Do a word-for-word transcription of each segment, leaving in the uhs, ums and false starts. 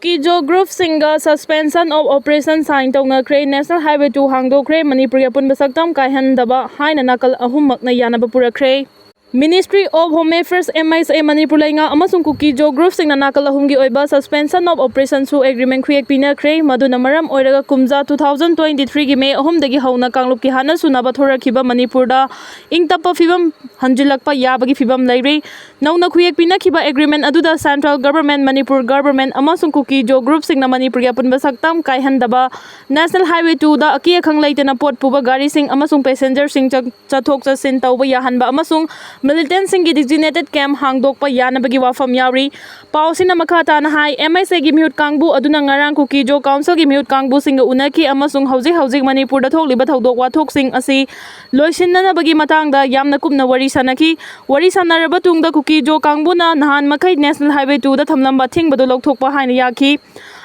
ꯀꯤꯖꯣ ꯒ꯭ꯔꯨꯞꯁꯤꯡꯒ Suspension of Operation sign ꯇꯧꯅꯈ꯭ꯔꯦ꯫ National Highway two ꯍꯥꯡꯗꯣꯛꯈ꯭ꯔꯦ꯫ ꯃꯅꯤꯄꯨꯔꯒꯤ ꯑꯄꯨꯟꯕ ꯁꯛꯇꯝ ꯀꯥꯏꯍꯟꯗꯕ ꯍꯥꯏꯅ ꯅꯥꯀꯜ ꯑꯍꯨꯝꯃꯛꯅ ꯌꯥꯅꯕ ꯄꯨꯔꯛꯈ꯭ꯔꯦ꯫ Ministry of Home Affairs, M I C, Manipur ꯂꯩꯉꯥꯛ ꯑꯃꯁꯨꯡ ꯀꯨꯀꯤꯖꯣ ꯒ꯭ꯔꯨꯞꯁꯤꯡꯅ ꯅꯥꯀꯜ ꯑꯍꯨꯝꯒꯤ ꯑꯣꯏꯕ Suspension of Operation ꯁꯨ agreement ꯈꯨꯌꯦꯛ ꯄꯤꯅꯈ꯭ꯔꯦ꯫ ꯃꯗꯨꯅ ꯃꯔꯝ ꯑꯣꯏꯔꯒ ꯀꯨꯝꯖꯥ two thousand twenty three ꯒꯤ May ꯑꯍꯨꯝꯗꯒꯤ ꯍꯧꯅ ꯀꯥꯡꯂꯨꯞꯀꯤ ꯍꯥꯠꯅ ꯁꯨꯅꯕ ꯊꯣꯔꯛꯈꯤꯕ ꯃꯅꯤꯄꯨꯔꯗ ꯏꯪ ꯇꯞꯄ ꯐꯤꯕꯝ ꯍꯟꯖꯤꯜꯂꯛꯄ ꯌꯥꯕꯒꯤ ꯐꯤꯕꯝ ꯂꯩꯔꯤ꯫ ꯅꯧꯅ ꯈꯨꯌꯦꯛ ꯄꯤꯅꯈꯤꯕ agreement ꯑꯗꯨꯗ Central Government, Manipur Government ꯑꯃꯁꯨꯡ ꯀꯨꯀꯤꯖꯣ ꯒ꯭ꯔꯨꯞꯁꯤꯡꯅ ꯃꯅꯤꯄꯨꯔꯒꯤ ꯑꯄꯨꯟꯕ ꯁꯛꯇꯝ ꯀꯥꯏꯍꯟꯗꯕ, National Highway two ꯗ ꯑꯀꯤ ꯑꯈꯪ ꯂꯩꯇꯅ ꯄꯣꯠ ꯄꯨꯕ ꯒꯥꯔꯤꯁꯤꯡ ꯑꯃꯁꯨꯡ passenger ꯁꯤꯡ ꯆꯠ-, ꯆꯠꯊꯣꯛ ꯆꯠꯁꯤꯟ ꯇꯧꯕ ꯌꯥꯍꯟꯕ ꯑꯃꯁꯨꯡ militant ꯁꯤꯡꯒꯤ designated camp ꯍꯥꯡꯗꯣꯛꯄ ꯌꯥꯅꯕꯒꯤ ꯋꯥꯐꯝ ꯌꯥꯎꯔꯤ꯫ ꯄꯥꯎ ꯑꯁꯤꯅ ꯃꯈꯥ ꯇꯥꯅ ꯍꯥꯏ, M I C ꯒꯤ ꯃꯤꯍꯨꯠ ꯀꯥꯡꯕꯨ ꯑꯗꯨꯅ ꯉꯔꯥꯡ ꯀꯨꯀꯤꯖꯣ Council ꯒꯤ ꯃꯤꯍꯨꯠ ꯀꯥꯡꯕꯨꯁꯤꯡꯒ ꯎꯅꯈꯤ ꯑꯃꯁꯨꯡ ꯍꯧꯖꯤꯛ ꯍꯧꯖꯤꯛ ꯃꯅꯤꯄꯨꯔꯗ ꯊꯣꯛꯂꯤꯕ ꯊꯧꯗꯣꯛ ꯋꯥꯊꯣꯛꯁꯤꯡ ꯑꯁꯤ ꯂꯣꯏꯁꯤꯟꯅꯅꯕꯒꯤ ꯃꯇꯥꯡꯗ ꯌꯥꯝꯅ ꯀꯨꯞꯅ ꯋꯥꯔꯤ ꯁꯥꯅꯈꯤ꯫ ꯋꯥꯔꯤ ꯁꯥꯅꯔꯕ ꯇꯨꯡꯗ ꯀꯨꯀꯤꯖꯣ ꯀꯥꯡꯕꯨꯅ ꯅꯍꯥꯟ ꯃꯈꯩ National Highway two ꯗ ꯊꯝꯂꯝꯕ ꯑꯊꯤꯡꯕꯗꯨ ꯂꯧꯊꯣꯛꯄ ꯍꯥꯏꯅ ꯌꯥꯈꯤ꯫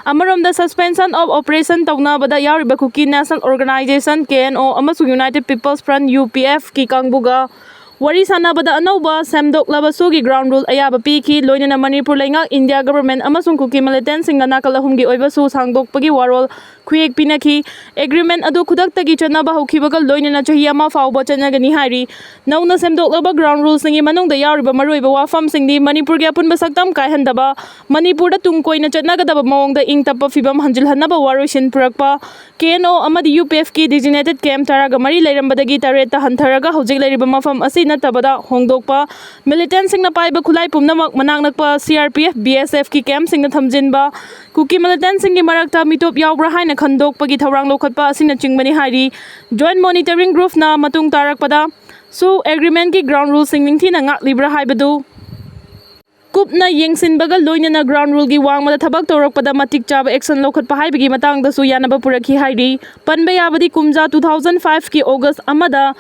ꯑꯃꯔꯣꯝꯗ, Suspension of Operation ꯇꯧꯅꯕꯗ ꯌꯥꯎꯔꯤꯕ Kuki National Organization, K N O, ꯑꯃꯁꯨꯡ United People's Front, U P F, ꯀꯤ ꯀꯥꯡꯕꯨꯒ ꯋꯥꯔꯤ ꯁꯥꯅꯕꯗ ꯑꯅꯧꯕ ꯁꯦꯝꯗꯣꯛꯂꯕ SoO ꯒꯤ ground rule ꯑꯌꯥꯕ ꯄꯤꯈꯤ, ꯂꯣꯏꯅꯅ ꯃꯅꯤꯄꯨꯔ ꯂꯩꯉꯥꯛ, ꯏꯟꯗꯤꯌꯥ government ꯑꯃꯁꯨꯡ ꯀꯨꯀꯤ militant ꯁꯤꯡꯒ ꯅꯥꯀꯜ ꯑꯍꯨꯝꯒꯤ ꯑꯣꯏꯕ SoO ꯁꯥꯡꯗꯣꯛꯄꯒꯤ ꯋꯥꯔꯣꯜ ꯈꯨꯌꯦꯛ ꯄꯤꯅꯈꯤ꯫ Agreement ꯑꯗꯨ ꯈꯨꯗꯛꯇꯒꯤ ꯆꯠꯅꯕ ꯍꯧꯈꯤꯕꯒ ꯂꯣꯏꯅꯅ ꯆꯍꯤ ꯑꯃ ꯐꯥꯎꯕ ꯆꯠꯅꯒꯅꯤ ꯍꯥꯏꯔꯤ꯫ ꯅꯧꯅ ꯁꯦꯝꯗꯣꯛꯂꯕ ground rule ꯁꯤꯡꯒꯤ ꯃꯅꯨꯡꯗ ꯌꯥꯎꯔꯤꯕ ꯃꯔꯨꯑꯣꯏꯕ ꯋꯥꯐꯝꯁꯤꯡꯗꯤ ꯃꯅꯤꯄꯨꯔꯒꯤ ꯑꯄꯨꯟꯕ ꯁꯛꯇꯝ ꯀꯥꯏꯍꯟꯗꯕ, ꯃꯅꯤꯄꯨꯔꯗ ꯇꯨꯡ ꯀꯣꯏꯅ ꯆꯠꯅꯒꯗꯕ ꯃꯑꯣꯡꯗ ꯏꯪ ꯇꯞꯄ ꯐꯤꯕꯝ ꯍꯟꯖꯤꯜꯍꯟꯅꯕ ꯋꯥꯔꯣꯏꯁꯤꯟ ꯄꯨꯔꯛꯄ, K N O ꯑꯃꯗꯤ U P F ꯀꯤ designated camp ꯇꯔꯥꯒ ꯃꯔꯤ ꯂꯩꯔꯝꯕꯗꯒꯤ ꯇꯔꯦꯠꯇ ꯍꯟꯊꯔꯒ ꯍꯧꯖꯤꯛ ꯂꯩꯔꯤꯕ ꯃꯐꯝ ꯑꯁꯤ ꯅꯠꯇꯕꯗ ꯍꯣꯡꯗꯣꯛꯄ, militant ꯁꯤꯡꯅ ꯄꯥꯏꯕ ꯈꯨꯠꯂꯥꯏ ꯄꯨꯝꯅꯃꯛ ꯃꯅꯥꯛ ꯅꯛꯄ C R P F, B S F ꯀꯤ camp ꯁꯤꯡꯗ ꯊꯝꯖꯤꯟꯕ, ꯀꯨꯀꯤ militant ꯁꯤꯡꯒꯤ ꯃꯔꯛꯇ ꯃꯤꯇꯣꯞ ꯌꯥꯎꯕ꯭ꯔꯥ ꯍꯥꯏꯅ ꯈꯟꯗꯣꯛꯄꯒꯤ ꯊꯧꯔꯥꯡ ꯂꯧꯈꯠꯄ ꯑꯁꯤꯅꯆꯤꯡꯕꯅꯤ ꯍꯥꯏꯔꯤ꯫ Joint Monitoring Group ꯅ ꯃꯇꯨꯡ ꯇꯥꯔꯛꯄꯗ SoO agreement ꯀꯤ ground rule ꯁꯤꯡ ꯅꯤꯡꯊꯤꯅ ꯉꯥꯛꯂꯤꯕ꯭ꯔꯥ ꯍꯥꯏꯕꯗꯨ ꯀꯨꯞꯅ ꯌꯦꯡꯁꯤꯟꯕꯒ ꯂꯣꯏꯅꯅ ground rule ꯒꯤ ꯋꯥꯡꯃꯗ ꯊꯕꯛ ꯇꯧꯔꯛꯄꯗ ꯃꯇꯤꯛ ꯆꯥꯕ action ꯂꯧꯈꯠꯄ ꯍꯥꯏꯕꯒꯤ ꯃꯇꯥꯡꯗꯁꯨ ꯌꯥꯅꯕ ꯄꯨꯔꯛꯈꯤ ꯍꯥꯏꯔꯤ꯫ ꯄꯟꯕ ꯌꯥꯕꯗꯤ ꯀꯨꯝꯖꯥ two thousand five ꯀꯤ August ꯑꯃꯗ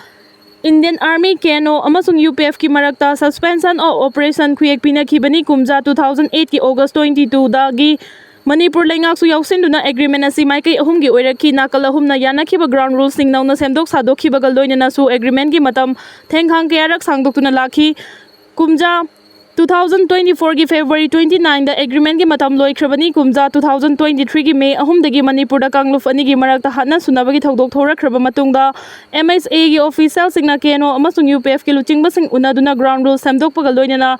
Indian Army, K N O ꯑꯃꯁꯨꯡ U P F ꯀꯤ ꯃꯔꯛꯇ Suspension of Operation ꯈꯨꯌꯦꯛ ꯄꯤꯅꯈꯤꯕꯅꯤ꯫ ꯀꯨꯝꯖꯥ two thousand eight ꯀꯤ August twenty two ꯗꯒꯤ ꯃꯅꯤꯄꯨꯔ ꯂꯩꯉꯥꯛꯁꯨ ꯌꯥꯎꯁꯤꯟꯗꯨꯅ agreement ꯑꯁꯤ ꯃꯥꯏꯀꯩ ꯑꯍꯨꯝꯒꯤ ꯑꯣꯏꯔꯛꯈꯤ꯫ ꯅꯥꯀꯜ ꯑꯍꯨꯝꯅ ꯌꯥꯅꯈꯤꯕ ground rule ꯁꯤꯡ ꯅꯧꯅ ꯁꯦꯝꯗꯣꯛ ꯁꯥꯗꯣꯛꯈꯤꯕꯒ ꯂꯣꯏꯅꯅ SoO agreement ꯀꯤ ꯃꯇꯝ ꯊꯦꯡꯈꯥꯡ ꯀꯌꯥꯔꯛ ꯁꯥꯡꯗꯣꯛꯇꯨꯅ ꯂꯥꯛꯈꯤ꯫ ꯀꯨꯝꯖꯥ ꯇꯨ ꯊꯥꯎꯖꯟ ꯇ꯭ꯋꯦꯟꯇꯤ ꯐꯣꯔꯒꯤ ꯐꯦꯕ꯭ꯔꯨꯋꯥꯔꯤ ꯇ꯭ꯋꯦꯟꯇꯤ ꯅꯥꯏꯟꯗ ꯑꯦꯒ꯭ꯔꯤꯃꯦꯟꯒꯤ ꯃꯇꯝ ꯂꯣꯏꯈ꯭ꯔꯕꯅꯤ꯫ ꯀꯨꯝꯖꯥ ꯇꯨ ꯊꯥꯎꯖꯟ ꯇ꯭ꯋꯦꯟꯇꯤ ꯊ꯭ꯔꯤꯒꯤ ꯃꯦ ꯑꯍꯨꯝꯗꯒꯤ ꯃꯅꯤꯄꯨꯔꯗ ꯀꯥꯡꯂꯨꯞ ꯑꯅꯤꯒꯤ ꯃꯔꯛꯇ ꯍꯥꯠꯅ ꯁꯨꯅꯕꯒꯤ ꯊꯧꯗꯣꯛ ꯊꯣꯔꯛꯈ꯭ꯔꯕ ꯃꯇꯨꯡꯗ ꯑꯦꯝ ꯑꯦꯁ ꯑꯦꯒꯤ ꯑꯣꯐꯤꯁꯤꯌꯦꯜꯁꯤꯡꯅ ꯀꯦ ꯑꯦꯟ ꯑꯣ ꯑꯃꯁꯨꯡ ꯌꯨ ꯄꯤ ꯑꯦꯐꯀꯤ ꯂꯨꯆꯤꯡꯕꯁꯤꯡ ꯎꯅꯗꯨꯅ ꯒ꯭ꯔꯥꯎꯟ ꯔꯨꯜ ꯁꯦꯝꯗꯣꯛꯄꯒ ꯂꯣꯏꯅꯅ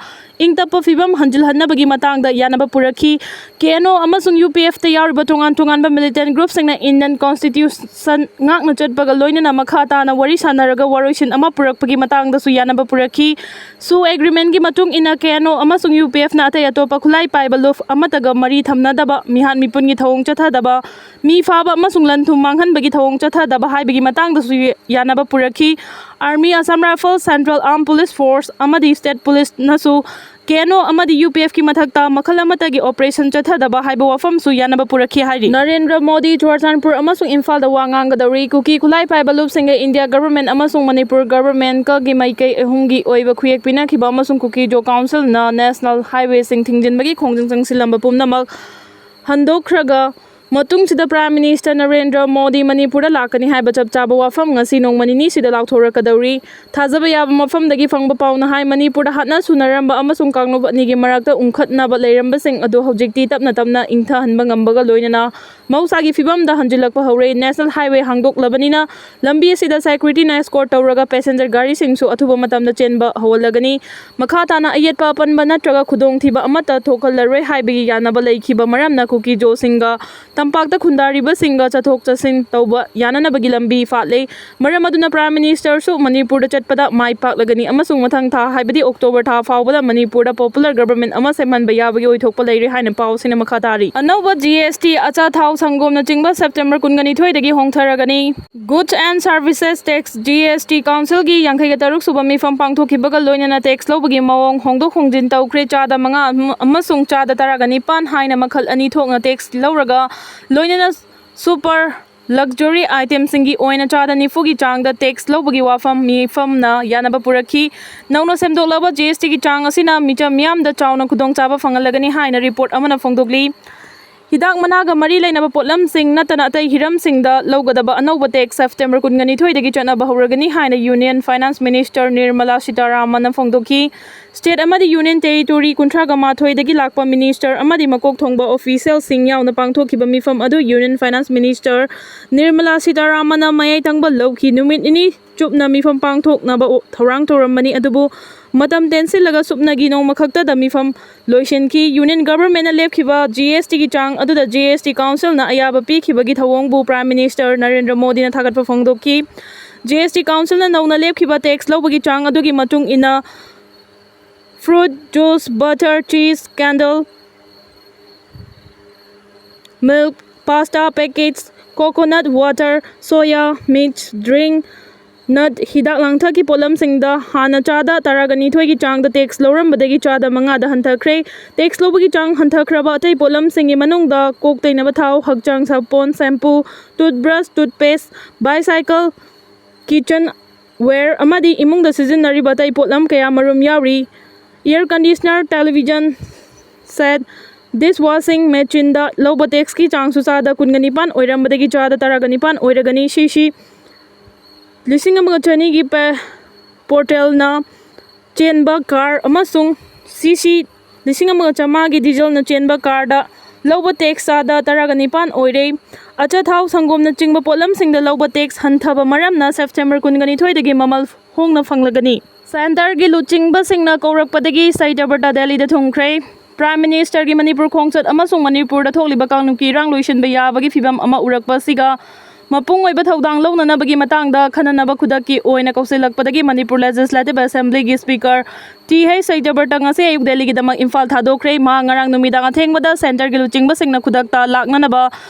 ꯏꯪ ꯇꯞꯄ ꯐꯤꯕꯝ ꯍꯟꯖꯤꯜꯍꯟꯅꯕꯒꯤ ꯃꯇꯥꯡꯗ ꯌꯥꯅꯕ ꯄꯨꯔꯛꯈꯤ꯫ ꯀꯦ ꯑꯦꯟ ꯑꯣ ꯑꯃꯁꯨꯡ ꯌꯨ ꯄꯤ ꯑꯦꯐꯇ ꯌꯥꯎꯔꯤꯕ ꯇꯣꯉꯥꯟ ꯇꯣꯉꯥꯟꯕ ꯃꯤꯂꯤꯇꯦꯟ ꯒ꯭ꯔꯨꯞꯁꯤꯡꯅ ꯏꯟꯗꯤꯌꯟ ꯀꯣꯟꯁꯇꯤꯇ꯭ꯌꯨꯁꯟ ꯉꯥꯛꯅ ꯆꯠꯄꯒ ꯂꯣꯏꯅꯅ ꯃꯈꯥ ꯇꯥꯅ ꯋꯥꯔꯤ ꯁꯥꯟꯅꯔꯒ ꯋꯥꯔꯣꯏꯁꯤꯟ ꯑꯃ ꯄꯨꯔꯛꯄꯒꯤ ꯃꯇꯥꯡꯗꯁꯨ ꯌꯥꯅꯕ ꯄꯨꯔꯛꯈꯤ꯫ ꯁꯨ ꯑꯦꯒ꯭ꯔꯤꯃꯦꯟꯒꯤ ꯃꯇꯨꯡ ꯏꯟꯅ ꯀꯦ ꯑꯦꯟ ꯑꯣ ꯑꯃꯁꯨꯡ ꯌꯨ ꯄꯤ ꯑꯦꯐꯅ ꯑꯇꯩ ꯑꯇꯣꯞꯄ ꯈꯨꯠꯂꯥꯏ ꯄꯥꯏꯕ ꯂꯨꯞ ꯑꯃꯠꯇꯒ ꯃꯔꯤ ꯊꯝꯅꯗꯕ, ꯃꯤꯍꯥꯠ ꯃꯤꯄꯨꯟꯒꯤ ꯊꯧꯑꯣꯡ ꯆꯠꯊꯗꯕ, ꯃꯤ ꯐꯥꯕ ꯑꯃꯁꯨꯡ ꯂꯟ ꯊꯨꯝ ꯃꯥꯡꯍꯟꯕꯒꯤ ꯊꯧꯑꯣꯡ ꯆꯠꯊꯗꯕ ꯍꯥꯏꯕꯒꯤ ꯃꯇꯥꯡꯗꯁꯨ ꯌꯥꯅꯕ ꯄꯨꯔꯛꯈꯤ꯫ Army, Assam rifle, central armed police force ꯑꯃꯗꯤ ꯁ꯭ꯇꯦꯠ ꯄꯨꯂꯤꯁꯅꯁꯨ ꯀꯦ ꯑꯦꯟ ꯑꯣ ꯑꯃꯗꯤ ꯌꯨ ꯄꯤ ꯑꯦꯐꯀꯤ ꯃꯊꯛꯇ ꯃꯈꯜ ꯑꯃꯠꯇꯒꯤ ꯑꯣꯄꯔꯦꯁꯟ ꯆꯠꯊꯗꯕ ꯍꯥꯏꯕ ꯋꯥꯐꯝꯁꯨ ꯌꯥꯅꯕ ꯄꯨꯔꯛꯈꯤ ꯍꯥꯏꯔꯤ꯫ ꯅꯔꯦꯟꯗ꯭ꯔ ꯃꯣꯗꯤ ꯆꯨꯔꯆꯥꯟꯄꯨꯔ ꯑꯃꯁꯨꯡ ꯏꯝꯐꯥꯜꯗ ꯋꯥ ꯉꯥꯡꯒꯗꯧꯔꯤ꯫ ꯀꯨꯀꯤ ꯈꯨꯠꯂꯥꯏ ꯄꯥꯏꯕ ꯂꯨꯞꯁꯤꯡꯒ ꯏꯟꯗꯤꯌꯥ ꯒꯚꯔꯟꯃꯦꯟꯠ ꯑꯃꯁꯨꯡ ꯃꯅꯤꯄꯨꯔ ꯒꯚꯔꯟꯃꯦꯟꯠꯀꯒꯤ ꯃꯥꯏꯀꯩ ꯑꯍꯨꯝꯒꯤ ꯑꯣꯏꯕ ꯈꯨꯌꯦꯛ ꯄꯤꯅꯈꯤꯕ ꯑꯃꯁꯨꯡ ꯀꯨꯀꯤ ꯖꯣ ꯀꯥꯎꯟꯁꯤꯜꯅ ꯅꯦꯁꯅꯦꯜ ꯍꯥꯏꯋꯦꯁꯤꯡ ꯊꯤꯡꯖꯤꯟꯕꯒꯤ ꯈꯣꯡꯖꯪ ꯆꯪꯁꯤꯜꯂꯝꯕ ꯄꯨꯝꯅꯃꯛ ꯍꯟꯗꯣꯛꯈ꯭ꯔꯒ ꯃꯇꯨꯡꯁꯤꯗ ꯄ꯭ꯔꯥꯏꯝ ꯃꯤꯅꯤꯁꯇꯔ ꯅꯔꯦꯟꯗ꯭ꯔ ꯃꯣꯗꯤ ꯃꯅꯤꯄꯨꯔꯗ ꯂꯥꯛꯀꯅꯤ ꯍꯥꯏꯕ ꯆꯞ ꯆꯥꯕ ꯋꯥꯐꯝ ꯉꯁꯤ ꯅꯣꯡꯃ ꯅꯤꯅꯤꯁꯤꯗ ꯂꯥꯎꯊꯣꯔꯛꯀꯗꯧꯔꯤ꯫ ꯊꯥꯖꯕ ꯌꯥꯕ ꯃꯐꯝꯗꯒꯤ ꯐꯪꯕ ꯄꯥꯎꯅ ꯍꯥꯏ, ꯃꯅꯤꯄꯨꯔꯗ ꯍꯥꯠꯅ ꯁꯨꯅꯔꯝꯕ ꯑꯃꯁꯨꯡ ꯀꯥꯡꯂꯨꯞ ꯑꯅꯤꯒꯤ ꯃꯔꯛꯇ ꯎꯪꯈꯠꯅꯕ ꯂꯩꯔꯝꯕꯁꯤꯡ ꯑꯗꯨ ꯍꯧꯖꯤꯛꯇꯤ ꯇꯞꯅ ꯇꯞꯅ ꯏꯪꯊꯍꯟꯕ ꯉꯝꯕꯒ ꯂꯣꯏꯅꯅ ꯃꯍꯧꯁꯥꯒꯤ ꯐꯤꯕꯝꯗ ꯍꯟꯖꯤꯜꯂꯛꯄ ꯍꯧꯔꯦ꯫ ꯅꯦꯁꯅꯦꯜ ꯍꯥꯏꯋꯦ ꯍꯥꯡꯗꯣꯛꯂꯕꯅꯤꯅ ꯂꯝꯕꯤ ꯑꯁꯤꯗ ꯁꯦꯀ꯭ꯌꯨꯔꯤꯇꯤꯅ ꯑꯦꯁꯀꯣꯔꯠ ꯇꯧꯔꯒ ꯄꯦꯁꯦꯟꯖꯔ ꯒꯥꯔꯤꯁꯤꯡꯁꯨ ꯑꯊꯨꯕ ꯃꯇꯝꯗ ꯆꯦꯟꯕ ꯍꯧꯍꯜꯂꯒꯅꯤ꯫ ꯃꯈꯥ ꯇꯥꯅ ꯑꯌꯦꯠꯄ ꯑꯄꯟꯕ ꯅꯠꯇ꯭ꯔꯒ ꯈꯨꯗꯣꯡꯊꯤꯕ ꯑꯃꯠꯇ ꯊꯣꯛꯍꯜꯂꯔꯣꯏ ꯍꯥꯏꯕꯒꯤ ꯌꯥꯅꯕ ꯂꯩꯈꯤꯕ ꯃꯔꯝꯅ ꯀꯨꯀꯤ ꯖꯣꯁꯤꯡꯒ ꯇꯝꯄꯥꯛꯇ ꯈꯨꯟꯗꯥꯔꯤꯕꯁꯤꯡꯒ ꯆꯠꯊꯣꯛ ꯆꯠꯁꯤꯟ ꯇꯧꯕ ꯌꯥꯅꯅꯕꯒꯤ ꯂꯝꯕꯤ ꯐꯥꯠꯂꯦ꯫ ꯃꯔꯝ ꯑꯗꯨꯅ ꯄ꯭ꯔꯥꯏꯝ ꯃꯤꯅꯤꯁꯇꯔꯁꯨ ꯃꯅꯤꯄꯨꯔꯗ ꯆꯠꯄꯗ ꯃꯥꯏ ꯄꯥꯛꯂꯒꯅꯤ ꯑꯃꯁꯨꯡ ꯃꯊꯪ ꯊꯥ ꯍꯥꯏꯕꯗꯤ ꯑꯣꯛꯇꯣꯕꯔ ꯊꯥ ꯐꯥꯎꯕꯗ ꯃꯅꯤꯄꯨꯔꯗ ꯄꯣꯄꯨꯂꯔ ꯒꯚꯔꯟꯃꯦꯟꯠ ꯑꯃ ꯁꯦꯝꯍꯟꯕ ꯌꯥꯕꯒꯤ ꯑꯣꯏꯊꯣꯛꯄ ꯂꯩꯔꯦ ꯍꯥꯏꯅ ꯄꯥꯎꯁꯤꯡꯅ ꯃꯈꯥ ꯇꯥꯔꯤ꯫ ꯑꯅꯧꯕ ꯖꯤ ꯑꯦꯁ ꯇꯤ, ꯑꯆꯥꯊꯥꯎ, ꯁꯪꯒꯣꯝꯅꯆꯤꯡꯕ ꯁꯦꯞꯇꯦꯝꯕꯔ ꯀꯨꯟꯒ ꯅꯤꯊꯣꯏꯗꯒꯤ ꯍꯣꯡꯊꯔꯒꯅꯤ꯫ Goods and Services Tax, G S T, ꯀꯥꯎꯟꯁꯤꯜꯒꯤ ꯌꯥꯡꯈꯩꯒ ꯇꯔꯨꯛ ꯁꯨꯕ ꯃꯤꯐꯝ ꯄꯥꯡꯊꯣꯛꯈꯤꯕꯒ ꯂꯣꯏꯅꯅ ꯇꯦꯛꯁ ꯂꯧꯕꯒꯤ ꯃꯑꯣꯡ ꯍꯣꯡꯗꯣꯛ ꯍꯣꯡꯖꯤꯟ ꯇꯧꯈ꯭ꯔꯦ꯫ ꯆꯥꯗ ꯃꯉꯥ ꯑꯃꯁꯨꯡ ꯆꯥꯗ ꯇꯔꯥꯒ ꯅꯤꯄꯥꯟ ꯍꯥꯏꯅ ꯃꯈꯜ ꯑꯅꯤ ꯊꯣꯛꯅ ꯇꯦꯛꯁ ꯂꯧꯔꯒ ꯂꯣꯏꯅꯅ ꯁꯨꯄꯔ ꯂꯛꯖꯔꯤ ꯑꯥꯏꯇꯦꯝꯁꯤꯡꯒꯤ ꯑꯣꯏꯅ ꯆꯥꯗ ꯅꯤꯐꯨꯒꯤ ꯆꯥꯡꯗ ꯇꯦꯛꯁ ꯂꯧꯕꯒꯤ ꯋꯥꯐꯝ ꯃꯤꯐꯝꯅ ꯌꯥꯅꯕ ꯄꯨꯔꯛꯈꯤ꯫ ꯅꯧꯅ ꯁꯦꯝꯗꯣꯛꯂꯕ ꯖꯤ ꯑꯦꯁ ꯇꯤꯒꯤ ꯆꯥꯡ ꯑꯁꯤꯅ ꯃꯤꯆꯝ ꯃꯤꯌꯥꯝꯗ ꯆꯥꯎꯅ ꯈꯨꯗꯣꯡꯆꯥꯕ ꯐꯪꯍꯜꯂꯒꯅꯤ ꯍꯥꯏꯅ ꯔꯤꯄꯣꯔꯠ ꯑꯃꯅ ꯐꯣꯡꯗꯣꯛꯂꯤ꯫ ꯍꯤꯗꯥꯛ ꯃꯅꯥꯒ ꯃꯔꯤ ꯂꯩꯅꯕ ꯄꯣꯠꯂꯝꯁꯤꯡ ꯅꯠꯇꯅ ꯑꯇꯩ ꯍꯤꯔꯝꯁꯤꯡꯗ ꯂꯧꯒꯗꯕ ꯑꯅꯧꯕ tax September ꯀꯨꯟꯒꯅꯤꯊꯣꯏꯗꯒꯤ ꯆꯠꯅꯕ ꯍꯧꯔꯒꯅꯤ ꯍꯥꯏꯅ Union Finance Minister Nirmala Sitharaman-ꯅ ꯐꯣꯡꯗꯣꯛꯈꯤ꯫ State ꯑꯃꯗꯤ Union Territory ꯀꯨꯟꯊ꯭ꯔꯥꯒ ꯃꯥꯊꯣꯏꯗꯒꯤ ꯂꯥꯛꯄ minister ꯑꯃꯗꯤ ꯃꯀꯣꯛ ꯊꯣꯡꯕ official-ꯁꯤꯡ ꯌꯥꯎꯅ ꯄꯥꯡꯊꯣꯛꯈꯤꯕ ꯃꯤꯐꯝ ꯑꯗꯨ Union Finance Minister Nirmala Sitharaman-ꯅ ꯃꯌꯥꯏ ꯊꯪꯕ ꯂꯧꯈꯤ꯫ ꯅꯨꯃꯤꯠ ꯅꯤꯅꯤ ꯆꯨꯞꯅ ꯃꯤꯐꯝ ꯄꯥꯡꯊꯣꯛꯅꯕ ꯊꯧꯔꯥꯡ ꯇꯧꯔꯝꯕꯅꯤ, ꯑꯗꯨꯕꯨ ꯃꯇꯝ ꯇꯦꯟꯁꯤꯜꯂꯒ ꯁꯨꯞꯅꯒꯤ ꯅꯣꯡꯃ ꯈꯛꯇꯗ ꯃꯤꯐꯝ ꯂꯣꯏꯁꯤꯟꯈꯤ꯫ Union Government-ꯅ ꯂꯦꯞꯈꯤꯕ G S T-ꯒꯤ ꯆꯥꯡ ꯑꯗꯨꯗ G S T Council-ꯅ ꯑꯌꯥꯕ ꯄꯤꯈꯤꯕꯒꯤ ꯊꯧꯑꯣꯡꯕꯨ Prime Minister ꯅꯔꯦꯟꯗ꯭ꯔ ꯃꯣꯗꯤꯅ ꯊꯥꯒꯠꯄ ꯐꯣꯡꯗꯣꯛꯈꯤ꯫ G S T Council-ꯅ ꯅꯧꯅ ꯂꯦꯞꯈꯤꯕ tax ꯂꯧꯕꯒꯤ ꯆꯥꯡ ꯑꯗꯨꯒꯤ ꯃꯇꯨꯡ ꯏꯟꯅ fruit juice, butter, cheese, candle, milk, pasta packets, coconut water, soya, meat, drink, nut, ꯍꯤꯗꯥꯛ ꯂꯥꯡꯊꯛꯀꯤ ꯄꯣꯠꯂꯝꯁꯤꯡꯗ ꯍꯥꯟꯅ ꯆꯥꯗ ꯇꯔꯥꯒ ꯅꯤꯊꯣꯏꯒꯤ ꯆꯥꯡꯗ tax ꯂꯧꯔꯝꯕꯗꯒꯤ ꯆꯥꯗ ꯃꯉꯥꯗ ꯍꯟꯊꯈ꯭ꯔꯦ꯫ Tax ꯂꯧꯕꯒꯤ ꯆꯥꯡ ꯍꯟꯊꯈ꯭ꯔꯕ ꯑꯇꯩ ꯄꯣꯠꯂꯝꯁꯤꯡꯒꯤ ꯃꯅꯨꯡꯗ ꯀꯣꯛ ꯇꯩꯅꯕ ꯊꯥꯎ, ꯍꯛꯆꯥꯡ ꯁꯥꯄꯣꯟ, shampoo, toothbrush, toothpaste, bicycle, kitchen ware ꯑꯃꯗꯤ ꯏꯃꯨꯡꯗ ꯁꯤꯖꯤꯟꯅꯔꯤꯕ ꯑꯇꯩ ꯄꯣꯠꯂꯝ ꯀꯌꯥ ꯃꯔꯨꯝ ꯌꯥꯎꯔꯤ꯫ Air conditioner, television set, dish washing machine-ꯗ ꯂꯧꯕ tax-ꯀꯤ ꯆꯥꯡꯁꯨ ꯆꯥꯗ ꯀꯨꯟꯒ ꯅꯤꯄꯥꯟ ꯑꯣꯏꯔꯝꯕꯗꯒꯤ ꯆꯥꯗ ꯇꯔꯥꯒ ꯅꯤꯄꯥꯟ ꯑꯣꯏꯔꯒꯅꯤ꯫ ꯁꯤꯁꯤ ꯂꯤꯁꯤꯡ ꯑꯃꯒ ꯆꯅꯤꯒꯤ ꯄꯦ-, portal-ꯅ ꯆꯦꯟꯕ car ꯑꯃꯁꯨꯡ C C ꯂꯤꯁꯤꯡ ꯑꯃꯒ ꯆꯥꯝꯃꯉꯥꯒꯤ diesel-ꯅ ꯆꯦꯟꯕ car-ꯗ ꯂꯧꯕ tax ꯆꯥꯗ ꯇꯔꯥꯒ ꯅꯤꯄꯥꯟ ꯑꯣꯏꯔꯦ꯫ ꯑꯆꯥꯊꯥꯎ, ꯁꯪꯒꯣꯝꯅꯆꯤꯡꯕ ꯄꯣꯠꯂꯝꯁꯤꯡꯗ ꯂꯧꯕ tax ꯍꯟꯊꯕ ꯃꯔꯝꯅ September ꯀꯨꯟꯒ ꯅꯤꯊꯣꯏꯗꯒꯤ ꯃꯃꯜ ꯍꯣꯡꯅ ꯐꯪꯂꯒꯅꯤ꯫ Centre-ꯒꯤ ꯂꯨꯆꯤꯡꯕꯁꯤꯡꯅ ꯀꯧꯔꯛꯄꯗꯒꯤ ꯁꯩꯇꯕ꯭ꯔꯇ ꯗꯦꯜꯂꯤꯗ ꯊꯨꯡꯈ꯭ꯔꯦ꯫ Prime Minister-ꯒꯤ ꯃꯅꯤꯄꯨꯔ ꯈꯣꯡꯆꯠ ꯑꯃꯁꯨꯡ ꯃꯅꯤꯄꯨꯔꯗ ꯊꯣꯛꯂꯤꯕ ꯀꯥꯡꯂꯨꯞꯀꯤ ꯏꯔꯥꯡ ꯂꯣꯏꯁꯤꯟꯕ ꯌꯥꯕꯒꯤ ꯐꯤꯚꯝ ꯑꯃ ꯎꯔꯛꯄ ꯑꯁꯤꯒ ꯃꯄꯨꯡ ꯑꯣꯏꯕ ꯊꯧꯗꯥꯡ ꯂꯧꯅꯅꯕꯒꯤ ꯃꯇꯥꯡꯗ ꯈꯟꯅꯅꯕ ꯈꯨꯗꯛꯀꯤ ꯑꯣꯏꯅ ꯀꯧꯁꯤꯜꯂꯛꯄꯗꯒꯤ Manipur Legislative Assembly-ꯒꯤ Speaker T H ꯁꯩꯇꯕ꯭ꯔꯇ ꯉꯁꯤ ꯑꯌꯨꯛ ꯗꯦꯜꯂꯤꯒꯤꯗꯃꯛ ꯏꯝꯐꯥꯜ ꯊꯥꯗꯣꯛꯈ꯭ꯔꯦ꯫ ꯃꯍꯥꯛ ꯉꯔꯥꯡ ꯅꯨꯃꯤꯗꯥꯡ ꯑꯊꯦꯡꯕꯗ Centre-ꯒꯤ ꯂꯨꯆꯤꯡꯕꯁꯤꯡꯅ ꯈꯨꯗꯛꯇ ꯂꯥꯛꯅꯅꯕ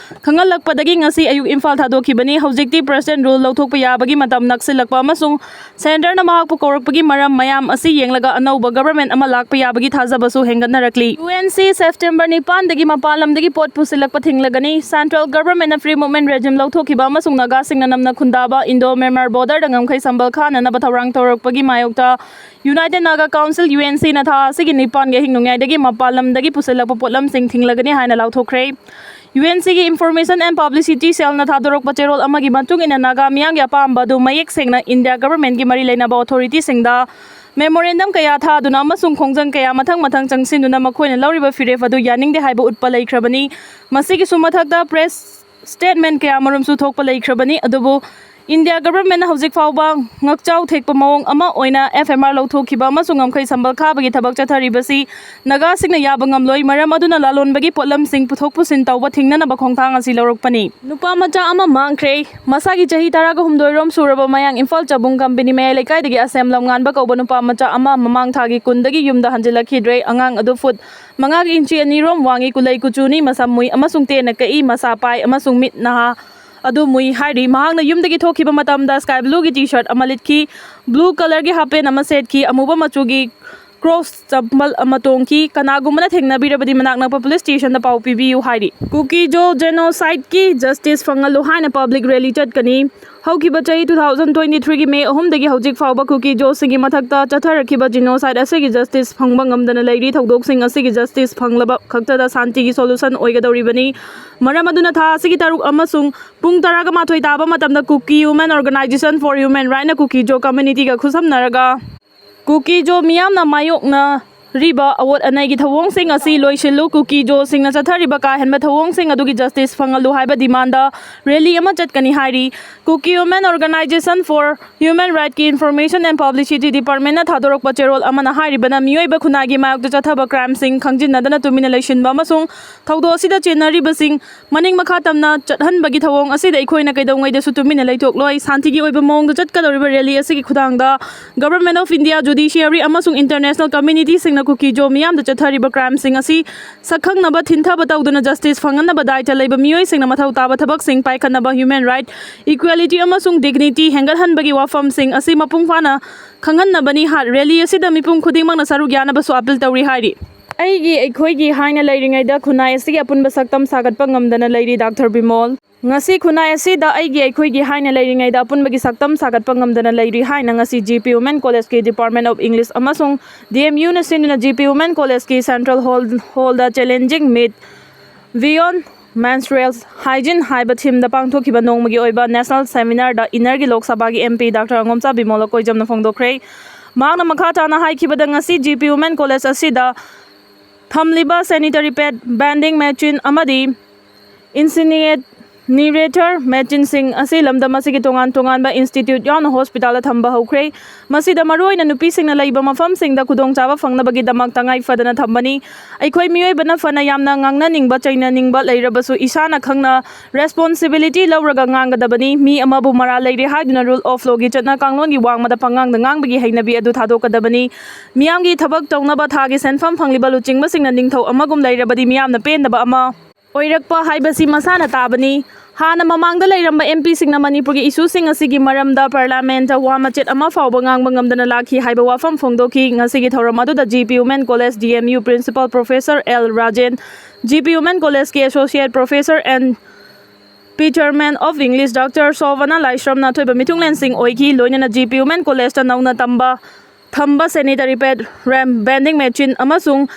ꯈꯪꯍꯜꯂꯛꯄꯗꯒꯤ ꯉꯁꯤ ꯑꯌꯨꯛ ꯏꯝꯐꯥꯜ ꯊꯥꯗꯣꯛꯈꯤꯕꯅꯤ꯫ ꯍꯧꯖꯤꯛꯇꯤ President Rule ꯂꯧꯊꯣꯛꯄ ꯌꯥꯕꯒꯤ ꯃꯇꯝ ꯅꯛꯁꯤꯜꯂꯛꯄ ꯑꯃꯁꯨꯡ Centre-ꯅ ꯃꯍꯥꯛꯄꯨ ꯀꯧꯔꯛꯄꯒꯤ ꯃꯔꯝ ꯃꯌꯥꯝ ꯑꯁꯤ ꯌꯦꯡꯂꯒ ꯑꯅꯧꯕ government ꯑꯃ ꯂꯥꯛꯄ ꯌꯥꯕꯒꯤ ꯊꯥꯖꯕꯁꯨ ꯍꯦꯟꯒꯠꯅꯔꯛꯂꯤ꯫ U N C September ꯅꯤꯄꯥꯟꯗꯒꯤ ꯃꯄꯥꯟ ꯂꯝꯗꯒꯤ ꯄꯣꯠ ꯄꯨꯁꯤꯜꯂꯛꯄ ꯊꯤꯡꯂꯒꯅꯤ꯫ Central Government-ꯅ Free Movement Regime ꯂꯧꯊꯣꯛꯈꯤꯕ ꯑꯃꯁꯨꯡ ꯅꯥꯒꯥꯁꯤꯡꯅ ꯅꯝꯅ ꯈꯨꯟꯗꯥꯕ ꯏꯟꯗꯣ ꯃ꯭ꯌꯥꯟꯃꯥꯔ ꯕꯣꯔꯗꯔꯗ ꯉꯝꯈꯩ ꯁꯝꯕꯜ ꯈꯥꯅꯅꯕ ꯊꯧꯔꯥꯡ ꯇꯧꯔꯛꯄꯒꯤ ꯃꯥꯌꯣꯛꯇ United Naga Council, UNC, ꯅ ꯊꯥ ꯑꯁꯤꯒꯤ ꯅꯤꯄꯥꯟꯒꯤ ꯑꯍꯤꯡ ꯅꯣꯡꯌꯥꯏꯗꯒꯤ ꯃꯄꯥꯟ ꯂꯝꯗꯒꯤ ꯄꯨꯁꯤꯜꯂꯛꯄ ꯄꯣꯠꯂꯝꯁꯤꯡ ꯊꯤꯡꯂꯒꯅꯤ ꯍꯥꯏꯅ ꯂꯥꯎꯊꯣꯛꯈ꯭ꯔꯦ꯫ UNC ꯒꯤ Information and Publicity Cell ꯅ ꯊꯥꯗꯣꯔꯛꯄ ꯆꯦꯔꯣꯜ ꯑꯃꯒꯤ ꯃꯇꯨꯡ ꯏꯟꯅ, ꯅꯥꯒꯥ ꯃꯤꯌꯥꯝꯒꯤ ꯑꯄꯥꯝꯕ ꯑꯗꯨ ꯃꯌꯦꯛ ꯁꯦꯡꯅ India Government ꯀꯤ ꯃꯔꯤ ꯂꯩꯅꯕ authority ꯁꯤꯡꯗ memorandum ꯀꯌꯥ ꯊꯥꯗꯨꯅ ꯑꯃꯁꯨꯡ ꯈꯣꯡꯖꯪ ꯀꯌꯥ ꯃꯊꯪ ꯃꯊꯪ ꯆꯪꯁꯤꯟꯗꯨꯅ ꯃꯈꯣꯏꯅ ꯂꯧꯔꯤꯕ ꯐꯤꯔꯦꯞ ꯑꯗꯨ ꯌꯥꯅꯤꯡꯗꯦ ꯍꯥꯏꯕ ꯎꯠꯄ ꯂꯩꯈ꯭ꯔꯕꯅꯤ꯫ ꯃꯁꯤꯒꯤꯁꯨ ꯃꯊꯛꯇ press statement ꯀꯌꯥ ꯃꯔꯨꯝꯁꯨ ꯊꯣꯛꯄ ꯂꯩꯈ꯭ꯔꯕꯅꯤ꯫ ꯑꯗꯨꯕꯨ India Government ꯅ ꯍꯧꯖꯤꯛ ꯐꯥꯎꯕ ꯉꯥꯛꯆꯥꯎ ꯊꯦꯛꯄ ꯃꯑꯣꯡ ꯑꯃ ꯑꯣꯏꯅ F M R ꯂꯧꯊꯣꯛꯈꯤꯕ ꯑꯃꯁꯨꯡ ꯉꯝꯈꯩ ꯁꯝꯕꯜ ꯈꯥꯕꯒꯤ ꯊꯕꯛ ꯆꯠꯊꯔꯤꯕꯁꯤ ꯅꯥꯒꯥꯁꯤꯡꯅ ꯌꯥꯕ ꯉꯝꯂꯣꯏ꯫ ꯃꯔꯝ ꯑꯗꯨꯅ ꯂꯥꯂꯣꯟꯕꯒꯤ ꯄꯣꯠꯂꯝꯁꯤꯡ ꯄꯨꯊꯣꯛ ꯄꯨꯁꯤꯟ ꯇꯧꯕ ꯊꯤꯡꯅꯅꯕ ꯈꯣꯡꯊꯥꯡ ꯑꯁꯤ ꯂꯧꯔꯛꯄꯅꯤ꯫ ꯅꯨꯄꯥ ꯃꯆꯥ ꯑꯃ ꯃꯥꯡꯈ꯭ꯔꯦ꯫ ꯃꯁꯥꯒꯤ ꯆꯍꯤ ꯇꯔꯥꯒ ꯍꯨꯝꯗꯣꯏ ꯔꯣꯝ ꯁꯨꯔꯕ ꯃꯌꯥꯡ ꯏꯝꯐꯥꯜ ꯆꯕꯨꯡ ꯀꯝꯄꯦꯅꯤ ꯃꯌꯥꯏ ꯂꯩꯀꯥꯏꯗꯒꯤ ꯑꯁꯦꯝ ꯂꯝꯉꯥꯟꯕ ꯀꯧꯕ ꯅꯨꯄꯥ ꯃꯆꯥ ꯑꯃ ꯃꯃꯥꯡ ꯊꯥꯒꯤ ꯀꯨꯟꯗꯒꯤ ꯌꯨꯝꯗ ꯍꯟꯖꯤꯜꯂꯛꯈꯤꯗ꯭ꯔꯦ꯫ ꯑꯉꯥꯡ ꯑꯗꯨ ꯐꯨꯠ ꯃꯉꯥꯒꯤ ꯏꯟꯆꯤ ꯑꯅꯤ ꯔꯣꯝ ꯋꯥꯡꯉꯤ, ꯀꯨꯂꯩ ꯀꯨꯆꯨꯅꯤ, ꯃꯁꯝ ꯃꯨꯏ ꯑꯃꯁꯨꯡ ꯇꯦꯟꯅ ꯀꯛꯏ, ꯃꯁꯥ ꯄꯥꯏ ꯑꯃꯁꯨꯡ ꯃꯤꯠ ꯅꯍꯥ ꯑꯗꯨ ꯃꯨꯏ ꯍꯥꯏꯔꯤ꯫ ꯃꯍꯥꯛꯅ ꯌꯨꯝꯗꯒꯤ ꯊꯣꯛꯈꯤꯕ ꯃꯇꯝꯗ sky blue ꯒꯤ T-shirt ꯑꯃ ꯂꯤꯠꯈꯤ, blue colour ꯒꯤ half pant ꯑꯃ ꯁꯦꯠꯈꯤ, ꯑꯃꯨꯕ ꯃꯆꯨꯒꯤ Crocs ꯆꯝꯄꯜ ꯑꯃ ꯇꯣꯡꯈꯤ꯫ ꯀꯅꯥꯒꯨꯝꯕꯅ ꯊꯦꯡꯅꯕꯤꯔꯕꯗꯤ ꯃꯅꯥꯛ ꯅꯛꯄ police station ꯗ ꯄꯥꯎ ꯄꯤꯕꯤꯌꯨ ꯍꯥꯏꯔꯤ꯫ ꯀꯨꯀꯤꯖꯣ genocide ꯀꯤ justice ꯐꯪꯍꯜꯂꯨ ꯍꯥꯏꯅ public rally ꯆꯠꯀꯅꯤ꯫ ꯍꯧꯈꯤꯕ ꯆꯍꯤ two thousand twenty three ꯒꯤ May ꯑꯍꯨꯝꯗꯒꯤ ꯍꯧꯖꯤꯛ ꯐꯥꯎꯕ ꯀꯨꯀꯤꯖꯣꯁꯤꯡꯒꯤ ꯃꯊꯛꯇ ꯆꯠꯊꯔꯛꯈꯤꯕ genocide ꯑꯁꯤꯒꯤ justice ꯐꯪꯕ ꯉꯝꯗꯅ ꯂꯩꯔꯤ꯫ ꯊꯧꯗꯣꯛꯁꯤꯡ ꯑꯁꯤꯒꯤ justice ꯐꯪꯂꯕ ꯈꯛꯇꯗ ꯁꯥꯟꯇꯤꯒꯤ solution ꯑꯣꯏꯒꯗꯧꯔꯤꯕꯅꯤ꯫ ꯃꯔꯝ ꯑꯗꯨꯅ ꯊꯥ ꯑꯁꯤꯒꯤ ꯇꯔꯨꯛ ꯑꯃꯁꯨꯡ ꯄꯨꯡ ꯇꯔꯥꯒ ꯃꯥꯊꯣꯏ ꯇꯥꯕ ꯃꯇꯝꯗ Kuki Women Organization for Human Right ꯅ ꯀꯨꯀꯤꯖꯣ community ꯒ ꯈꯨꯠꯁꯝꯅꯔꯒ ꯀꯨꯀꯤꯖꯣ ꯃꯤꯌꯥꯝꯅ ꯃꯥꯌꯣꯛꯅꯔꯤꯕ ꯑꯋꯣꯠ ꯑꯅꯩꯒꯤ ꯊꯧꯑꯣꯡꯁꯤꯡ ꯑꯁꯤ ꯂꯣꯏꯁꯤꯜꯂꯨ, ꯀꯨꯀꯤꯖꯣꯁꯤꯡꯅ ꯆꯠꯊꯔꯤꯕ ꯀꯥ ꯍꯦꯟꯕ ꯊꯧꯑꯣꯡꯁꯤꯡ ꯑꯗꯨꯒꯤ justice ꯐꯪꯍꯜꯂꯨ ꯍꯥꯏꯕ demand ꯗ rally ꯑꯃ ꯆꯠꯀꯅꯤ ꯍꯥꯏꯔꯤ꯫ Kuki Women Organization for Human Right ꯀꯤ Information and Publicity Department ꯅ ꯊꯥꯗꯣꯔꯛꯄ ꯆꯦꯔꯣꯜ ꯑꯃꯅ ꯍꯥꯏꯔꯤꯕꯅ ꯃꯤꯑꯣꯏꯕ ꯈꯨꯟꯅꯥꯏꯒꯤ ꯃꯥꯌꯣꯛꯇ ꯆꯠꯊꯕ crime ꯁꯤꯡ ꯈꯪꯖꯤꯟꯅꯗꯅ ꯇꯨꯃꯤꯟꯅ ꯂꯩꯁꯤꯟꯕ ꯑꯃꯁꯨꯡ ꯊꯧꯗꯣꯛ ꯑꯁꯤꯗ ꯆꯦꯟꯅꯔꯤꯕꯁꯤꯡ ꯃꯅꯤꯡ ꯃꯈꯥ ꯇꯝꯅ ꯆꯠꯍꯟꯕꯒꯤ ꯊꯧꯑꯣꯡ ꯑꯁꯤꯗ ꯑꯩꯈꯣꯏꯅ ꯀꯩꯗꯧꯉꯩꯗꯁꯨ ꯇꯨꯃꯤꯟꯅ ꯂꯩꯊꯣꯛꯂꯣꯏ꯫ ꯁꯥꯟꯇꯤꯒꯤ ꯑꯣꯏꯕ ꯃꯑꯣꯡꯗ ꯆꯠꯀꯗꯧꯔꯤꯕ rally ꯑꯁꯤꯒꯤ ꯈꯨꯠꯊꯥꯡꯗ Government of India, Judiciary ꯑꯃꯁꯨꯡ international community ꯁꯤꯡꯅ ꯀꯨꯀꯤꯖꯣ ꯃꯤꯌꯥꯝꯗ ꯆꯠꯊꯔꯤꯕ crime ꯁꯤꯡ ꯑꯁꯤ ꯁꯛꯈꯪꯅꯕ ꯊꯤꯟꯊꯕ ꯇꯧꯗꯨꯅ justice ꯐꯪꯍꯟꯅꯕ ꯗꯥꯏꯇ ꯂꯩꯕ ꯃꯤꯑꯣꯏꯁꯤꯡꯅ ꯃꯊꯧ ꯇꯥꯕ ꯊꯕꯛꯁꯤꯡ ꯄꯥꯏꯈꯠꯅꯕ, human right, equality ꯑꯃꯁꯨꯡ dignity ꯍꯦꯟꯒꯠꯍꯟꯕꯒꯤ ꯋꯥꯐꯝꯁꯤꯡ ꯑꯁꯤ ꯃꯄꯨꯡ ꯐꯥꯅ ꯈꯪꯍꯟꯅꯕꯅꯤ ꯍꯥꯏ꯫ Rally ꯑꯁꯤꯗ ꯃꯤꯄꯨꯝ ꯈꯨꯗꯤꯡꯃꯛꯅ ꯁꯔꯨꯛ ꯌꯥꯅꯕꯁꯨ appeal ꯇꯧꯔꯤ ꯍꯥꯏꯔꯤ꯫ ꯑꯩꯒꯤ ꯑꯩꯈꯣꯏꯒꯤ ꯍꯥꯏꯅ ꯂꯩꯔꯤꯉꯩꯗ ꯈꯨꯟꯅꯥꯏ ꯑꯁꯤꯒꯤ ꯑꯄꯨꯟꯕ ꯁꯛꯇꯝ ꯁꯥꯒꯠꯄ ꯉꯝꯗꯅ ꯂꯩꯔꯤ꯫ ꯗꯥꯛꯇꯔ ꯕꯤꯃꯣꯜ꯫ ꯉꯁꯤ ꯈꯨꯟꯅꯥꯏ ꯑꯁꯤꯗ ꯑꯩꯒꯤ ꯑꯩꯈꯣꯏꯒꯤ ꯍꯥꯏꯅ ꯂꯩꯔꯤꯉꯩꯗ ꯑꯄꯨꯟꯕꯒꯤ ꯁꯛꯇꯝ ꯁꯥꯒꯠꯄ ꯉꯝꯗꯅ ꯂꯩꯔꯤ ꯍꯥꯏꯅ ꯉꯁꯤ ꯖꯤ ꯄꯤ ꯋꯨꯃꯦꯟ ꯀꯣꯂꯦꯖꯀꯤ Department of English ꯑꯃꯁꯨꯡ ꯗꯤ ꯑꯦꯝ ꯌꯨꯅ ꯁꯤꯟꯗꯨꯅ ꯖꯤ ꯄꯤ ꯋꯨꯃꯦꯟ ꯀꯣꯂꯦꯖꯀꯤ Central Hall, ꯍꯣꯜꯗ Challenging Myth Beyond Menstrual Hygiene ꯍꯥꯏꯕ ꯊꯤꯝꯗ ꯄꯥꯡꯊꯣꯛꯈꯤꯕ ꯅꯣꯡꯃꯒꯤ ꯑꯣꯏꯕ ꯅꯦꯁꯅꯦꯜ ꯁꯦꯃꯤꯅꯥꯔꯗ ꯏꯟꯅꯔꯒꯤ ꯂꯣꯛ ꯁꯚꯥꯒꯤ M P doctor Angomcha Bimol ꯂꯀꯣꯏꯖꯝꯅ ꯐꯣꯡꯗꯣꯛꯈ꯭ꯔꯦ꯫ ꯃꯍꯥꯛꯅ ꯃꯈꯥ ꯇꯥꯅ ꯍꯥꯏꯈꯤꯕꯗ, ꯉꯁꯤ ꯖꯤ ꯄꯤ ꯋꯨꯃꯦꯟ ꯀꯣꯂꯦꯖ ꯑꯁꯤꯗ ꯊꯝꯂꯤꯕ ꯁꯦꯅꯤꯇꯔꯤ ꯄꯦꯗ, ꯚꯦꯟꯗꯤꯡ ꯃꯦꯆꯤꯟ ꯑꯃꯗꯤ ꯏꯟꯁꯤꯅꯤꯌꯦꯠ ꯅꯤꯔꯦꯇꯔ ꯃꯦꯆꯤꯟꯁꯤꯡ ꯑꯁꯤ ꯂꯝꯗꯝ ꯑꯁꯤꯒꯤ ꯇꯣꯉꯥꯟ ꯇꯣꯉꯥꯟꯕ ꯏꯟꯁꯇꯤꯇ꯭ꯌꯨꯠ ꯌꯥꯎꯅ ꯍꯣꯁꯄꯤꯇꯥꯜꯗ ꯊꯝꯕ ꯍꯧꯈ꯭ꯔꯦ꯫ ꯃꯁꯤꯗ ꯃꯔꯨꯑꯣꯏꯅ ꯅꯨꯄꯤꯁꯤꯡꯅ ꯂꯩꯕ ꯃꯐꯝꯁꯤꯡꯗ ꯈꯨꯗꯣꯡꯆꯥꯕ ꯐꯪꯅꯕꯒꯤꯗꯃꯛ ꯇꯉꯥꯏ ꯐꯗꯅ ꯊꯝꯕꯅꯤ꯫ ꯑꯩꯈꯣꯏ ꯃꯤꯑꯣꯏꯕꯅ ꯐꯅ ꯌꯥꯝꯅ ꯉꯥꯡꯅꯅꯤꯡꯕ, ꯆꯩꯅꯅꯤꯡꯕ ꯂꯩꯔꯕꯁꯨ, ꯏꯁꯥꯅ ꯈꯪꯅ ꯔꯦꯁꯄꯣꯟꯁꯤꯕꯤꯂꯤꯇꯤ ꯂꯧꯔꯒ ꯉꯥꯡꯒꯗꯕꯅꯤ꯫ ꯃꯤ ꯑꯃꯕꯨ ꯃꯔꯥꯜ ꯂꯩꯔꯦ ꯍꯥꯏꯗꯨꯅ ꯔꯨꯜ ꯑꯣꯐ ꯂꯣꯒꯤ ꯆꯠꯅ ꯀꯥꯡꯂꯣꯟꯒꯤ ꯋꯥꯡꯃꯗ ꯄꯪꯉꯥꯡꯗ ꯉꯥꯡꯕꯒꯤ ꯍꯩꯅꯕꯤ ꯑꯗꯨ ꯊꯥꯗꯣꯛꯀꯗꯕꯅꯤ꯫ ꯃꯤꯌꯥꯝꯒꯤ ꯊꯕꯛ ꯇꯧꯅꯕ ꯊꯥꯒꯤ ꯁꯦꯟꯐꯝ ꯐꯪꯂꯤꯕ ꯂꯨꯆꯤꯡꯕꯁꯤꯡꯅ ꯅꯤꯡꯊꯧ ꯑꯃꯒꯨꯝ ꯂꯩꯔꯕꯗꯤ ꯃꯤꯌꯥꯝꯅ ꯄꯦꯟꯗꯕ ꯑꯃ ꯑꯣꯏꯔꯛꯄ ꯍꯥꯏꯕꯁꯤ ꯃꯁꯥꯅ ꯇꯥꯕꯅꯤ꯫ ꯍꯥꯟꯅ ꯃꯃꯥꯡꯗ ꯂꯩꯔꯝꯕ ꯑꯦꯝ ꯄꯤꯁꯤꯡꯅ ꯃꯅꯤꯄꯨꯔꯒꯤ ꯏꯁꯨꯁꯤꯡ ꯑꯁꯤꯒꯤ ꯃꯔꯝꯗ ꯄꯥꯔꯂꯥꯃꯦꯟꯇ ꯋꯥ ꯃꯆꯦꯠ ꯑꯃ ꯐꯥꯎꯕ ꯉꯥꯡꯕ ꯉꯝꯗꯅ ꯂꯥꯛꯈꯤ ꯍꯥꯏꯕ ꯋꯥꯐꯝ ꯐꯣꯡꯗꯣꯛꯈꯤ꯫ ꯉꯁꯤꯒꯤ ꯊꯧꯔꯝ ꯑꯗꯨꯗ G P women college D M U principal professor L Rajen, G P women ꯀꯣꯂꯦꯖꯀꯤ associate professor N P, Chairman of English doctor ꯁꯣꯚꯅ ꯂꯥꯏꯁ꯭ꯔꯝꯅ ꯑꯊꯣꯏꯕ ꯃꯤꯊꯨꯡꯂꯦꯟꯁꯤꯡ ꯑꯣꯏꯈꯤ꯫ ꯂꯣꯏꯅꯅ ꯖꯤ ꯄꯤ ꯋꯨꯃꯦꯟ ꯀꯣꯂꯦꯖꯇ ꯅꯧꯅ ꯇꯝꯕ ꯊꯝꯕ ꯁꯦꯅꯤꯇꯔꯤ ꯄꯦꯗ, ꯔꯦꯝ, ꯚꯦꯟꯗꯤꯡ ꯃꯦꯆꯤꯟ ꯑꯃꯁꯨꯡ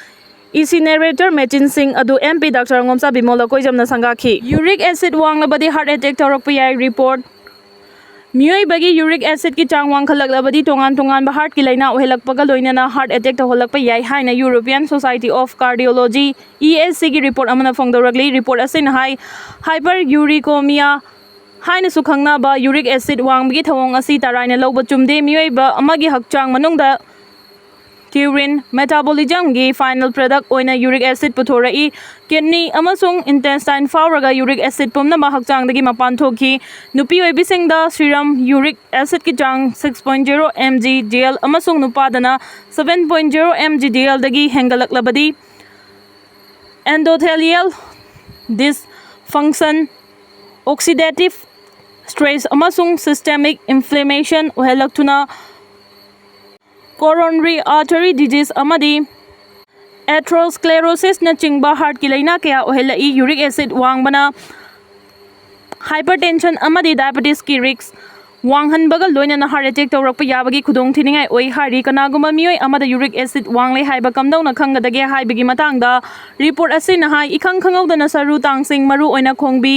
ꯏꯟꯁꯤꯅꯦꯔꯦꯇꯔ ꯃꯦꯆꯤꯟꯁꯤꯡ ꯑꯗꯨ M P doctor Angomcha Bimol ꯂꯀꯣꯏꯖꯝꯅ ꯁꯪꯒꯥꯈꯤ꯫ ꯌꯨꯔꯤꯛ ꯑꯦꯁꯤꯗ ꯋꯥꯡꯂꯕꯗꯤ ꯍꯥꯔꯠ ꯑꯦꯇꯦꯛ ꯇꯧꯔꯛꯄ ꯌꯥꯏ꯫ ꯔꯤꯄꯣꯔꯠ꯫ ꯃꯤꯑꯣꯏꯕꯒꯤ ꯌꯨꯔꯤꯛ ꯑꯦꯁꯤꯗꯀꯤ ꯆꯥꯡ ꯋꯥꯡꯈꯠꯂꯛꯂꯕꯗꯤ ꯇꯣꯉꯥꯟ ꯇꯣꯉꯥꯟꯕ ꯍꯥꯔꯠꯀꯤ ꯂꯥꯏꯅꯥ ꯑꯣꯏꯍꯜꯂꯛꯄꯒ ꯂꯣꯏꯅꯅ ꯍꯥꯔꯠ ꯑꯦꯇꯦꯛ ꯇꯧꯍꯜꯂꯛꯄ ꯌꯥꯏ ꯍꯥꯏꯅ European society of cardiology, E S ꯁꯤꯒꯤ ꯔꯤꯄꯣꯔꯠ ꯑꯃꯅ ꯐꯣꯡꯗꯣꯔꯛꯂꯤ꯫ ꯔꯤꯄꯣꯔꯠ ꯑꯁꯤꯅ ꯍꯥꯏ, ꯍꯥꯏꯄꯔ ꯌꯨꯔꯤꯀꯣꯃꯤꯌꯥ ꯍꯥꯏꯅꯁꯨ ꯈꯪꯅꯕ ꯌꯨꯔꯤꯛ ꯑꯦꯁꯤꯗ ꯋꯥꯡꯕꯒꯤ ꯊꯧꯑꯣꯡ ꯑꯁꯤ ꯇꯔꯥꯏꯅ ꯂꯧꯕ ꯆꯨꯝꯗꯦ꯫ ꯃꯤꯑꯣꯏꯕ ꯑꯃꯒꯤ ꯍꯛꯆꯥꯡ ꯃꯅꯨꯡꯗ ꯇ꯭ꯌꯨꯔꯤꯟ ꯃꯦꯇꯥꯕꯣꯂꯤꯖꯝꯒꯤ ꯐꯥꯏꯅꯦꯜ ꯄ꯭ꯔꯗꯛ ꯑꯣꯏꯅ ꯌꯨꯔꯤꯛ ꯑꯦꯁꯤꯗ ꯄꯨꯊꯣꯔꯛꯏ꯫ ꯀꯤꯗꯅꯤ ꯑꯃꯁꯨꯡ ꯏꯟꯇꯦꯁꯇꯥꯏꯟ ꯐꯥꯎꯔꯒ ꯌꯨꯔꯤꯛ ꯑꯦꯁꯤꯗ ꯄꯨꯝꯅꯃꯛ ꯍꯛꯆꯥꯡꯗꯒꯤ ꯃꯄꯥꯟ ꯊꯣꯛꯈꯤ꯫ ꯅꯨꯄꯤ ꯑꯣꯏꯕꯤꯁꯤꯡꯗ ꯁꯤꯔꯝ ꯌꯨꯔꯤꯛ ꯑꯦꯁꯤꯗꯀꯤ ꯆꯥꯡ six point zero mg gel ꯑꯃꯁꯨꯡ ꯅꯨꯄꯥꯗꯅ seven point zero mg gelꯗꯒꯤ ꯍꯦꯟꯒꯠꯂꯛꯂꯕꯗꯤ endothelial dysfunction, oxidative stress ꯑꯃꯁꯨꯡ systemic inflammation ꯑꯣꯏꯍꯜꯂꯛꯇꯨꯅ coronary artery disease ꯑꯃꯗꯤ ꯑꯦꯊ꯭ꯔꯣꯁꯀ꯭ꯂꯦꯔꯣꯁꯤꯁꯅꯆꯤꯡꯕ ꯍꯥꯔꯠꯀꯤ ꯂꯥꯏꯅꯥ ꯀꯌꯥ ꯑꯣꯏꯍꯜꯂꯛꯏ꯫ ꯌꯨꯔꯤꯛ ꯑꯦꯁꯤꯗ ꯋꯥꯡꯕꯅ ꯍꯥꯏꯄꯔꯇꯦꯟꯁꯟ ꯑꯃꯗꯤ ꯗꯥꯏꯕꯦꯇꯤꯁꯀꯤ ꯔꯤꯁꯛ ꯋꯥꯡꯍꯟꯕꯒ ꯂꯣꯏꯅꯅ ꯍꯥꯔꯠ ꯑꯦꯇꯦꯛ ꯇꯧꯔꯛꯄ ꯌꯥꯕꯒꯤ ꯈꯨꯗꯣꯡꯊꯤꯅꯤꯡꯉꯥꯏ ꯑꯣꯏ ꯍꯥꯏꯔꯤ꯫ ꯀꯅꯥꯒꯨꯝꯕ ꯃꯤꯑꯣꯏ ꯑꯃꯗ ꯌꯨꯔꯤꯛ ꯑꯦꯁꯤꯗ ꯋꯥꯡꯂꯦ ꯍꯥꯏꯕ ꯀꯝꯗꯧꯅ ꯈꯪꯒꯗꯒꯦ ꯍꯥꯏꯕꯒꯤ ꯃꯇꯥꯡꯗ ꯔꯤꯄꯣꯔꯠ ꯑꯁꯤꯅ ꯍꯥꯏ, ꯏꯈꯪ ꯈꯪꯍꯧꯗꯅ ꯁꯔꯨ ꯇꯥꯡꯁꯤꯡ, ꯃꯔꯨꯑꯣꯏꯅ ꯈꯣꯡꯕꯤ,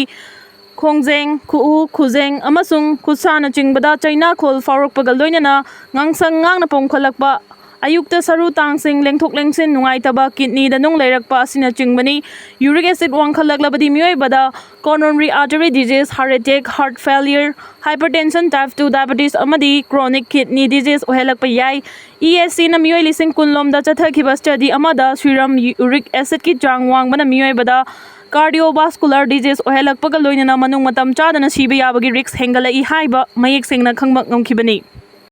ꯈꯣꯡꯖꯦꯡ, ꯈꯨꯎ, ꯈꯨꯖꯦꯡ ꯑꯃꯁꯨꯡ ꯈꯨꯠꯁꯥꯅꯆꯤꯡꯕꯗ ꯆꯩꯅꯥꯈꯣꯜ ꯐꯥꯎꯔꯛꯄꯒ ꯂꯣꯏꯅꯅ ꯉꯥꯡꯁꯪ ꯉꯥꯡꯅ ꯄꯣꯝꯈꯠꯂꯛꯄ, ꯑꯌꯨꯛꯇ ꯁꯔꯨ ꯇꯥꯡꯁꯤꯡ ꯂꯦꯡꯊꯣꯛ ꯂꯦꯡꯁꯤꯟ ꯅꯨꯡꯉꯥꯏꯇꯕ, ꯀꯤꯗꯅꯤꯗ ꯅꯨꯡ ꯂꯩꯔꯛꯄ ꯑꯁꯤꯅꯆꯤꯡꯕꯅꯤ꯫ ꯌꯨꯔꯤꯛ ꯑꯦꯁꯤꯗ ꯋꯥꯡꯈꯠꯂꯛꯂꯕꯗꯤ ꯃꯤꯑꯣꯏꯕꯗ coronary artery disease, heart attack, heart failure, hypertension type two, diabetes ꯑꯃꯗꯤ chronic kidney disease ꯑꯣꯏꯍꯜꯂꯛꯄ ꯌꯥꯏ꯫ ꯏ ꯑꯦꯁ ꯁꯤꯅ ꯃꯤꯑꯣꯏ ꯂꯤꯁꯤꯡ ꯀꯨꯟ ꯂꯣꯝꯗ ꯆꯠꯊꯈꯤꯕ ꯁ꯭ꯇꯗꯤ ꯑꯃꯗ serum uric acidꯀꯤ ꯆꯥꯡ ꯋꯥꯡꯕꯅ ꯃꯤꯑꯣꯏꯕꯗ cardiovascular disease ꯑꯣꯏꯍꯜꯂꯛꯄꯒ ꯂꯣꯏꯅꯅ ꯃꯅꯨꯡ ꯃꯇꯝ ꯆꯥꯗꯅ ꯁꯤꯕ ꯌꯥꯕꯒꯤ ꯔꯤꯁꯛ ꯍꯦꯟꯒꯠꯂꯛꯏ ꯍꯥꯏꯕ ꯃꯌꯦꯛ ꯁꯦꯡꯅ ꯈꯪꯕ ꯉꯝꯈꯤꯕꯅꯤ꯫